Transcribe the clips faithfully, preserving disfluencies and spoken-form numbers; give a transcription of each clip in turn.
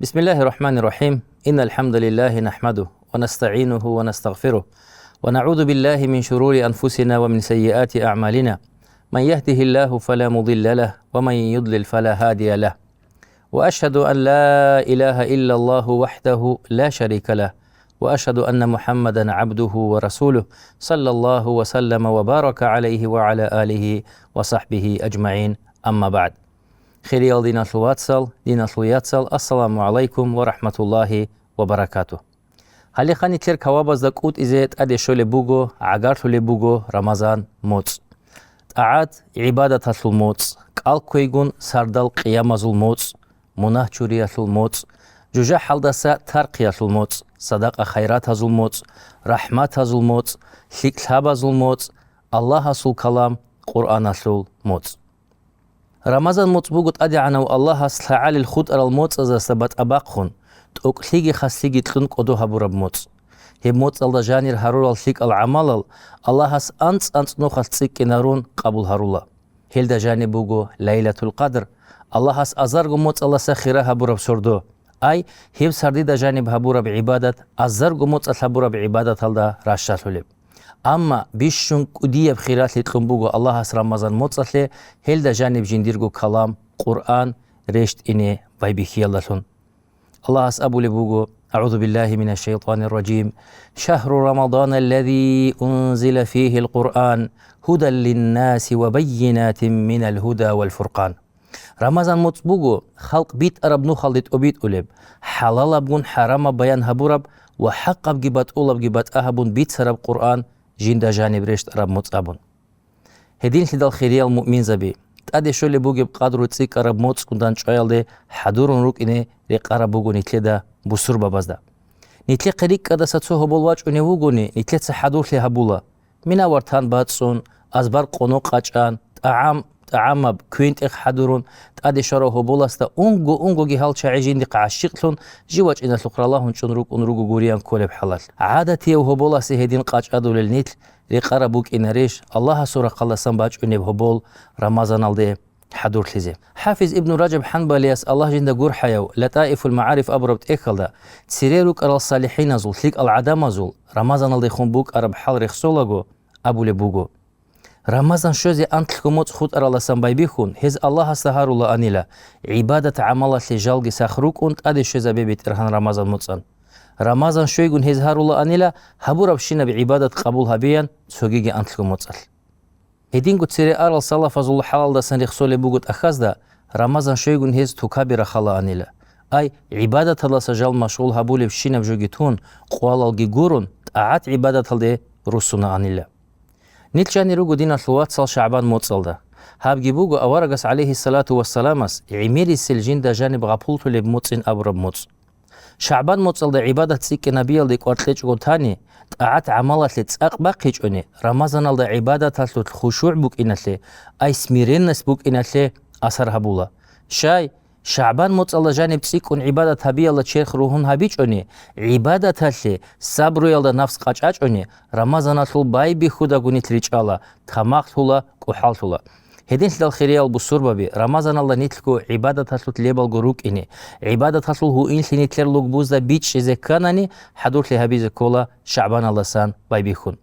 بسم الله الرحمن الرحيم. إن الحمد لله نحمده ونستعينه ونستغفره ونعوذ بالله من شرور أنفسنا ومن سيئات أعمالنا. من يهده الله فلا مضل له ومن يضلل فلا هادي له. وأشهد أن لا إله إلا الله وحده لا شريك له. وأشهد أن محمدا عبده ورسوله صلى الله وسلم وبارك عليه وعلى آله وصحبه أجمعين. أما بعد. Хириял диналъул вацал, диналъул яцал, ассаламу гӀалайкум ва рахӀматуллагьи ва баракатугь. Гьалихъа нилъер кавабазда кӀутӀизе тӀаде щолеб буго, гӀагарлъулеб буго Рамазан моцӀ. ТӀагӀат гӀибадаталъул моцӀ, кӀал кквейгун сардал къиямазул моцӀ, мунагь чуриялъул моцӀ, жужахӀалдаса тархъиялъул моцӀ, садакъа-хайратазул моцӀ, рахӀматазул моцӀ, лъикӀлъабазул моцӀ, Аллагьасул калам, Къуръаналъул моцӀ. Рамазан моцӀ буго ТӀадегӀанав Аллагьас лъагӀалил хутӀарал моцӀазда батӀа бахъун, тӀокӀлъиги хаслъиги кьун кӀодо гьабураб моцӀ. Гьеб моцӀалда жанир гьарурал лъикӀал гӀамалал Аллагьас анцӀ-анцӀ нухалъ цӀикӀкӀинарун къабул гьарула. Гьелда жаниб буго Лайлатул Къадр, Аллагьас азарго моцӀалдаса хира гьабураб сордо. Ай, гьеб сардида жаниб гьабураб гӀибадат азарго моцӀалъ гьабураб гӀибадаталда ращалъулеб. Амма бищун кӀудияб хиралъи кьун буго Аллагьас Рамазан моцӀалъе, гьелда жаниб жиндирго калам, Къуръан, рещтӀине байбихьиялдалъун. Аллагьас абулеб буго: أعوذ بالله من الشيطان الرجيم. شهر رمضان الذي أنزل فيه القرآن هدى للناس وبينات من الهدى والفرقان. Рамазан моцӀ буго халкъ битӀараб нухалде тӀобитӀулеб, хӀалалабгун хӀарамаб баян гьабураб ва хӀакъабги батӀулабги батӀа гьабун бицараб Къуръан, жинда жаниб рещтӀараб моцӀ абун. Гьединлъидал, хириял муъминзаби, тӀаде щолеб бугеб къадру цӀикӀкӀараб моцӀгун дандчӀваялде хӀадурун рукӀине рекъараб буго нилъеда, бусурбабазда. Нилъехъе рикӀкӀадаса цо гьобол вачӀунев вугони, нилъеца хӀадурлъи гьабула. Минавар тан бацӀцӀун, азбар къоно къачӀан, тӀагӀам, тӀагӀамаб квен-тӀех хӀадурун, тӀаде щварав гьоболасда унго-унгоги гьал чагӀи жиндихъ гӀащикълъун, жив вачӀиналъухъ ралагьун чӀун рукӀун руго гуриян кколеб хӀалалъ. ГӀадатияв гьоболасе гьедин къачӀадулел нилъ рекъараб букӀинарищ Аллагьасул рахъалдасан бачӀунеб гьобол Рамазаналде хӀадурлъизе? ХӀафиз Ибну Ражаб ХӀанбалияс, Аллагь жинда гурхӀаяв, ЛатӀаифул МагӀариф абураб тӀехьалда, цере рукӀарал салихӀиназул, лъикӀал гӀадамазул Рамазаналдехун букӀараб хӀал рехсолаго, абулеб буго: Рамазан щвезе анлъго моцӀ хутӀаралдасан байбихьун, гьез Аллагьасда гьарулаанила, гӀибадат-гӀамалалъе жалги сах рукӀун тӀаде щвезабе БетӀергьан Рамазан моцӀан. Рамазан щвейгун гьез гьарулаанила, гьабурабщинаб гӀибадат къабул гьабеян цогиги анлъго моцӀалъ. Гьединго цере арал салафазул хӀалалдасан рехсолеб буго тӀахьазда, Рамазан щвейгун гьез тукаби рахалаанила. Ай, гӀибадаталдаса жал машгъул гьабулебщинаб жоги тун, къвалалги гурун, тӀагӀат-гӀибадаталде руссунаанила. Нилъ жанир руго, диналъул вацал, ШагӀбан моцӀалда. Гьабги буго аварагас, гӀалайгьиссалату вассаламас, гӀемерисел жинда жаниб гъапуллъулеб моцӀин абураб моцӀ. ШагӀбан моцӀалда гӀибадат цӀикӀкӀинабиялде кӀвар кьечӀого тани, тӀагӀат-гӀамалалъе цӀакъ бахъичӀони, Рамазаналда гӀибадаталъулъ хушугӀ букӀиналъе, ай смиренность букӀиналъе асар гьабула. Щай, ШагӀбан моцӀалда жаниб цӀикӀкӀун гӀибадат гьабиялда черх ругьун гьабичӀони, гӀибадаталъе сабруялда нафс къачӀачӀони, Рамазаналъул байбихьудаго нилъ ричӀала, тамахлъула, кӀухӀаллъула. Гьединлъидал, хириял бусурбаби, Рамазаналда нилъго гӀибадаталъулъ лебалго рукӀине, гӀибадаталъул гьуинлъи нилъер лугбузда бичӀчӀизе кканани, хӀадурлъи гьабизе ккола ШагӀбаналдасан байбихьун.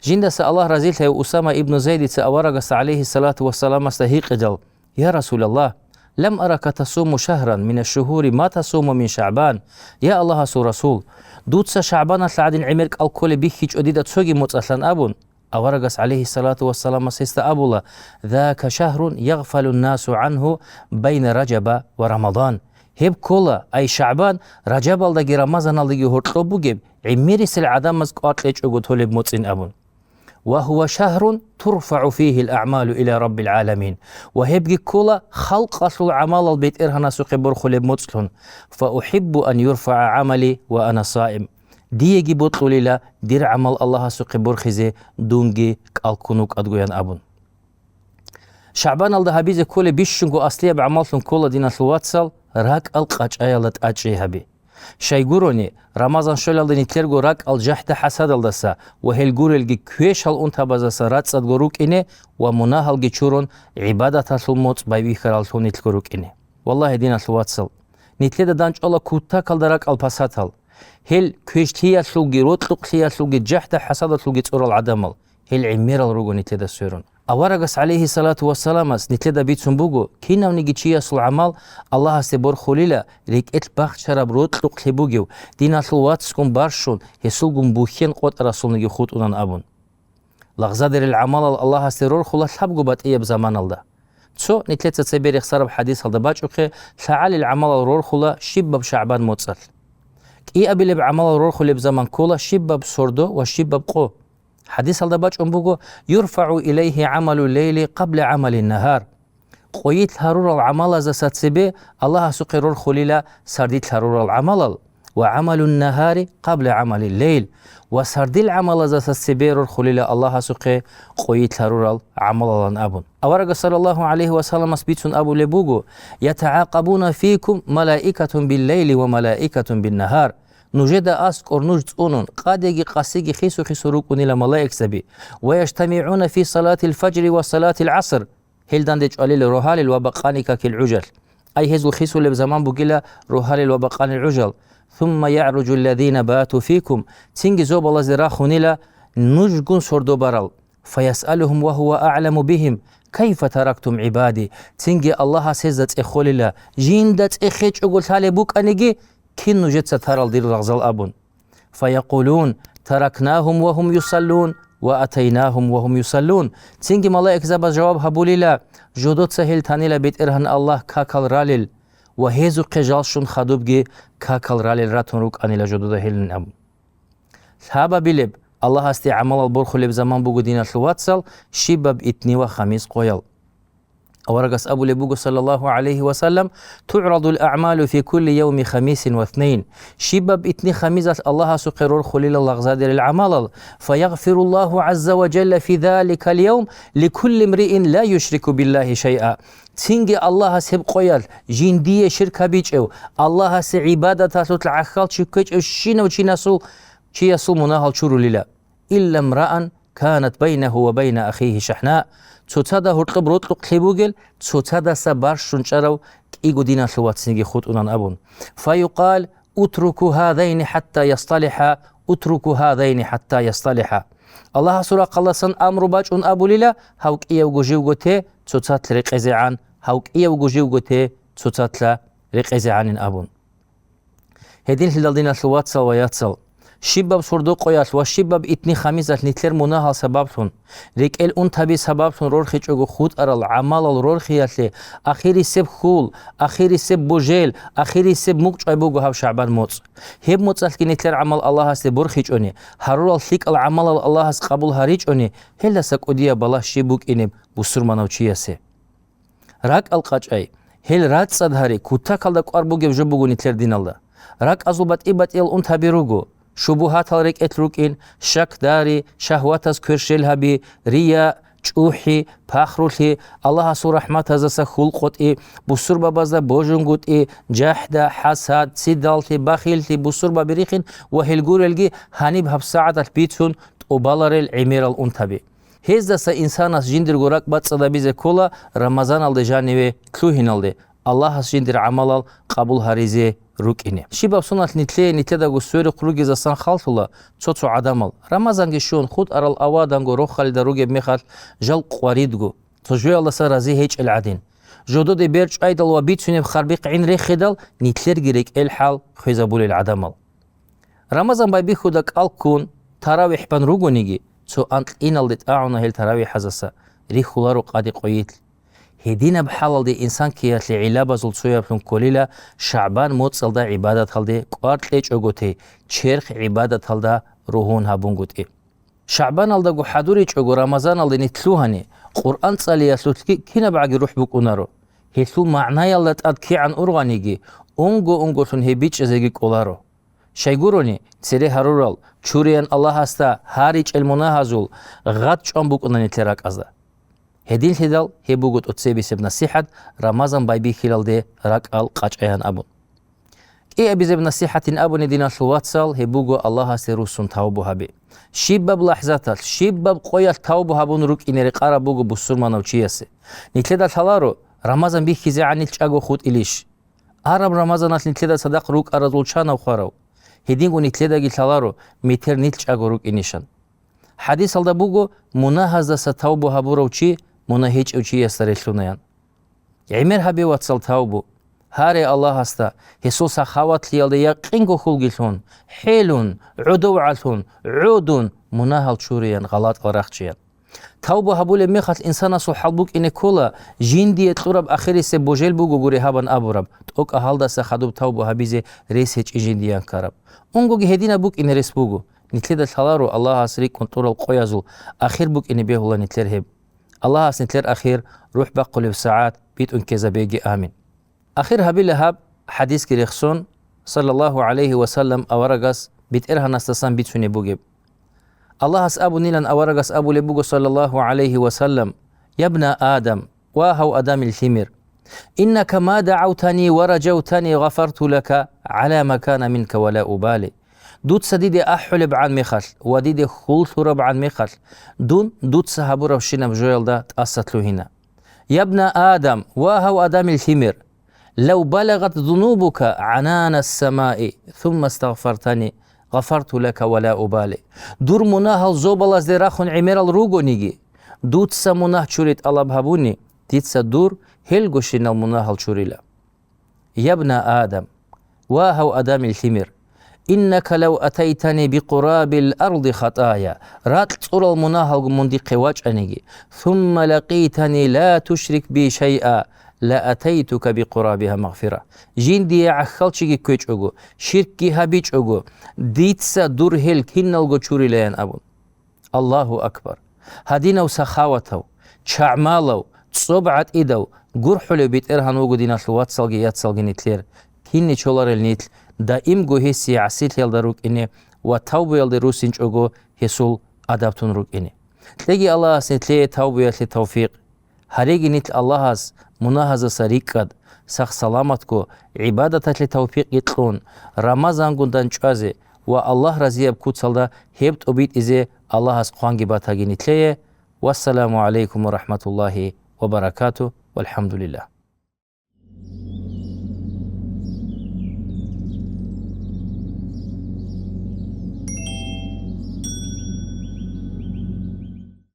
Жиндаса Аллагь разилъаяв Усама ибну Зайдица аварагасда, гӀалайгьиссалату вассаламасда, гьикъидал: «Я Расулаллагь, лам арака тасуму шагьран мина шшугьури ма тасуму мин ШагӀбан». Я Аллагьасул Расул, дуца ШагӀбаналъ гӀадин гӀемер кӀал кколеб бихьичӀо дида цоги моцӀалъан абун, аварагас, гӀалайгьиссалату вассаламас, гьесда абула: «Зака шагьрун ягъфалун насу гӀангьу байна Ражаба ва Рамадан». Гьеб ккола, ай ШагӀбан, Ражабалдаги Рамазаналдаги гьоркьоб бугеб, гӀемерисел гӀадамаз кӀвар кьечӀого толеб моцӀин абун. «Ва гьува шагьрун турфагӀу фигьил агӀмалу иля Раббил гӀаламин». Ва гьебги ккола халкъалъул гӀамалал БетӀергьанасухъе борхулеб моцӀлъун. «Фа ухиббу ан юрфагӀа гӀамали ва ана саим». Диеги бокьулила дир гӀамал Аллагьасухъе борхизе дунги кӀал ккун вукӀадгоян абун. ШагӀбаналда гьабизе кколеб бищунго аслияб гӀамаллъун ккола, диналъул вацал, ракӀал къачӀаялда тӀачӀи гьаби. Щайгурони, Рамазан щвелалда нилъерго ракӀал жахӀда-хӀасадалдаса ва гьел гурелги квешал унтабаздаса рацӀцӀадго рукӀине ва мунагьалги чурун, гӀибадаталъул моцӀ байбихьараллъун нилъго рукӀине. Валлагьи, диналъул вацал, Нилъеда данчӀвала кутакалда ракӀал пасатал. Гьел квешлъиялъулги, рокьукълъиялъулги, жахӀда-хӀасадалъулги цӀурал гӀадамал. Гьел гӀемерал руго нилъеда сверун. Аварагас, гӀалайгьиссалату вассаламас, нилъеда бицун буго, кинавниги чиясул гӀамал Аллагьасде борхулила, рекӀелъ бахчараб рокьукълъи бугев, диналъул вацгун барщун, гьесулгун бухьен къотӀарасулниги хутӀунан абун. Лагъзадерил гӀамалал Аллагьасде рорхула лъабго батӀияб заманалда. Цо нилъеца цебе рехсараб хӀадисалда бачӀухъе, лъагӀалил гӀамалал рорхула щибаб шагӀбан моцӀалъ. КӀиабилеб гӀамалал рорхулеб заман ккола щибаб сордо ва щибаб къо. ХӀадисалда бачӀун буго: «ЮрфагӀу илайгьи гӀамалу лейли къабла гӀамали нагьар». Къойилъ гьарурал гӀамалаздаса цебе Аллагьасухъе рорхулила сардилъ гьарурал гӀамалал, ва гӀамалун нагьари къабла гӀамали лейл, ва сардил гӀамалаздаса цебе рорхулила Аллагьасухъе къойилъ гьарурал гӀамалалан абун. Аварагас саллаллагьу гӀалайгьи ва салламас бицун абулеб буго: «ЯтагӀакъабуна фикум малаикатун биллейли ва малаикатун биннагьар». Нужеда аскӀор нуж цӀунун, къадеги къасиги хису-хису рукӀунила малаикзаби, «ва яжтамигӀуна фи салатил фажри ва салатил гӀаср». Гьел данде чӀвалила рогьалил ва бакъани какил гӀужалъ. Ай гьезул хисулеб заман бугила рогьалил ва бакъанил гӀужал. «Сумма ягӀружу ллазина бату фикум», цинги зобалазде рахунила нужгун сордо барал. «Фаясалухум ва гьува агӀламу бихим, кайфа тарактум гӀибади», цинги Аллагьас гьезда цӀехолила, жинда цӀехечӀого лъалеб букӀаниги, кин нужеца тарал дир лагъзал абун. «Фаякъулун: таракнагьум ва гьум юсаллун, ва атайнагьум ва гьум юсаллун». Цинги малаикзабаз жаваб гьабулила: «Жодоца гьел танила БетӀергьан Аллагь какал ралел, ва гьезухъе жалщун хадубги какал ралел ратун рукӀанила жодода гьелин», абун. Лъабабилеб, Аллагьасде гӀамалал борхулеб заман буго, диналъул вацал, щибаб итни ва хамис къоял. Аварагас абулеб буго, саллаллагьу гӀалайгьи ва саллам: «ТугӀрадул агӀмалу фи кулли явми хамисин ва итнайн». Щибаб итни-хамизалъ Аллагьасухъе рорхулила лагъзадерил гӀамалал, «фаягъфируллагьу гӀазза ва жалла фи заликал явм ликулли мриин ла юшрику биллагьи шайъа». Цинги Аллагьас гьеб къоялъ жиндие ширк гьабичӀев, Аллагьасе гӀибадаталъулъ гӀахьалчи ккечӀев щинав чинасул, чиясул мунагьал чурулила. «Илла мраан канат байнагьу ва байна ахигьи шахӀна», цоцада гьоркьоб рокьукълъи бугел, цоцадаса барщун чӀарав кӀиго диналъул вацниги хутӀунан абун. «Фаюкъал: утруку гьадайни хӀатта ясталихӀа, утруку гьадайни хӀатта ясталихӀа». Аллагьасул рахъалдасан амру бачӀун абулила: «Гьав кӀиявго живго те, цоцалъ рекъезегӀан, гьав кӀиявго живго те, цоцалъа рекъезегӀанин», абун. Гьединлъидал, диналъул вацал ва яцал, щибаб сордо-къоялъ ва щибаб итни-хамизалъ нилъер мунагьал сабаблъун, рекӀел унтаби сабаблъун рорхичӀого хутӀарал гӀамалал рорхиялъе ахирисеб хьул, ахирисеб божел, ахирисеб мукъчӀвай буго гьаб шагӀбан моцӀ. Гьеб моцӀалъги нилъер гӀамал Аллагьасде борхичӀони, гьарурал лъикӀал гӀамалал Аллагьас къабул гьаричӀони, гьелдаса кӀудияб балагь щиб букӀинеб бусурманав чиясе? РакӀал къачӀай, гьел рацӀцӀад гьари, кутакалда кӀвар бугеб жо буго нилъер диналда. РакӀазул батӀи-батӀиял унтаби руго: шубугьатал рекӀелъ рукӀин, щакдари, шагьватаз кверщел гьаби, рия, чӀухӀи, пахрулъи, Аллагьасул рахӀматаздаса хьул къотӀи, бусурбабазда божунгутӀи, жахӀда, хӀасад, цидаллъи, бахиллъи, бусурбаби рихин ва гьел гурелги гьаниб гьабсагӀаталъ бицун тӀубаларел гӀемерал унтаби. Гьездаса инсанас жиндирго ракӀ бацӀцӀадабизе ккола Рамазаналде жаниве лъугьиналде, Аллагьас жиндир гӀамалал къабул гьаризе рукӀине. Щибаб соналъ нилъее нилъедаго сверухъ ругезасан халлъула цо-цо гӀадамал, Рамазанги щун, хутӀарал аваданго рохалида ругеб мехалъ жал къваридго, цо жоялдаса рази гьечӀел гӀадин. Жододе бер чӀвайдал ва бицунеб харбихъ гӀин рехидал, нилъерги рекӀел хӀал хвезабулел гӀадамал. Рамазан байбихьуда кӀал ккун, таравихӀ бан ругониги, цо анкь иналде тӀагӀуна гьел таравихӀазаса, рихьуларо къаде къойилъ. Гьединаб хӀалалде инсан ккеялъе гӀиллабазул цояблъун кколила ШагӀбан моцӀалда гӀибадаталде кӀвар кьечӀого тей, черх гӀибадаталда ругьун гьабунгутӀи. ШагӀбаналдаго хӀадуричӀого Рамазаналде нилъ лъугьани, Къуръан цӀалиялъулъги кинабгӀаги рухӀ букӀунаро. Гьелъул магӀнаялда тӀад кигӀан ургъаниги, унго-унголъун гьеб бичӀчӀизеги кӀоларо. Щайгурони, цере гьарурал, чуриян Аллагьасда гьаричӀел мунагьазул гъат чӀван букӀуна нилъер ракӀазда. Гьединлъидал гьеб буго тӀоцебисеб насихӀат, Рамазан байбихьилалде ракӀал къачӀаян абун. КӀиабизеб насихӀатин абуни, диналъул вацал, гьеб буго Аллагьасде руссун тавбу гьаби. Щибаб лахӀзаталъ, щибаб къоялъ тавбу гьабун рукӀине рекъараб буго бусурманав чиясе. Нилъеда лъаларо, Рамазан бихьизегӀан нилъ чӀаго хутӀилищ? Араб Рамазаналъ нилъеда цадахъ рукӀаразул чанав хварав, гьединго нилъедаги лъаларо метер нилъ чӀаго рукӀинищан. ХӀадисалда буго: «Мунагьаздаса тавбу гьабурав чи мунагь гьечӀев чиясда релълъунаян». ГӀемер гьабе, вацал, тавбу. Гьаре Аллагьасда, гьесул сахаватлъиялда якъинго хьулги лъун, хӀелун, гӀодов гӀалъун, гӀодун, мунагьал чуриян, гъалатӀал рахчиян. Тавбу гьабулеб мехалъ инсанасул хӀал букӀине ккола, жиндие кьураб ахирисеб божел бугогури гьабан абураб, тӀокӀа гьалдаса хадуб тавбу гьабизе рес гьечӀин жиндиян ккараб. Унгоги гьединаб букӀине рес буго. Нилъеда лъаларо Аллагьас рикӀкӀун тӀурал къоязул ахир букӀине бегьула нилъер гьеб. Аллагьас нилъер ахир рухӀ бахъулеб сагӀат битӀун ккезабеги. Амин. Ахир гьабила гьаб хӀадисги рехсон, саллаллагьу гӀалайгьи ва саллам, аварагас БетӀергьанасдасан бицунеб бугеб. Аллагьас абунилан, аварагас абулеб буго, саллаллагьу гӀалайгьи ва саллам: «Ябна Адам, ва гьав Адамил лъимер, иннака ма дагӀавтани ва ражавтани гъафарту лака гӀала ма кана минка ва ла убали». Дуца диде ахӀулебгӀан мехалъ ва диде хьул лъурабгӀан мехалъ, дун дуца гьабуравщинаб жоялда тӀаса лъугьина. Ябна Адам, ва гьав Адамил лъимер, лав балагъат зунубука гӀананас самаи, сумма стагъфартани, гъафарту лака ва ла убали. Дур мунагьал зобалазде рахун гӀемерал ругониги, дуца мунагь чури тӀалаб гьабуни, дица дур гьелгощинал мунагьал чурила. Ябна Адам, ва гьав Адамил лъимер, иннака лав атайтани бикъурабил арди хатая, ракь цӀурал мунагьалгун мун дихъе вачӀаниги, сумма лакъитани ла тушрик би шайъа, ла атайтука бикъурабиха магъфира. Жиндие гӀахьалчиги кквечӀого, ширкги гьабичӀого, дица дур гьел киналго чурилаян абун. Аллагьу акбар! Гьадинав сахаватав, чагӀмалав, цӀоб гӀатӀидав, гурхӀулев БетӀергьан вуго, диналъул вацалги яцалги, нилъер. Кине чоларел нилъ даимго гьесие гӀасилъиялда рукӀине ва тавбуялде руссинчӀого гьесул адаб тун рукӀине. Кьеги Аллагьас нилъее тавбуялъе тавфикъ. Гьареги нилъ Аллагьас мунагьаздаса рикӀкӀад, сах-саламатго, гӀибадаталъе тавфикъги кьун, Рамазангун дандчӀвазе ва Аллагь разияб куцалда гьеб тӀобитӀизе Аллагьас хъванги батаги нилъее. Вассаламу гӀалайкум ва рахӀматуллагьи ва баракатугь. ВалхӀамдулиллагь.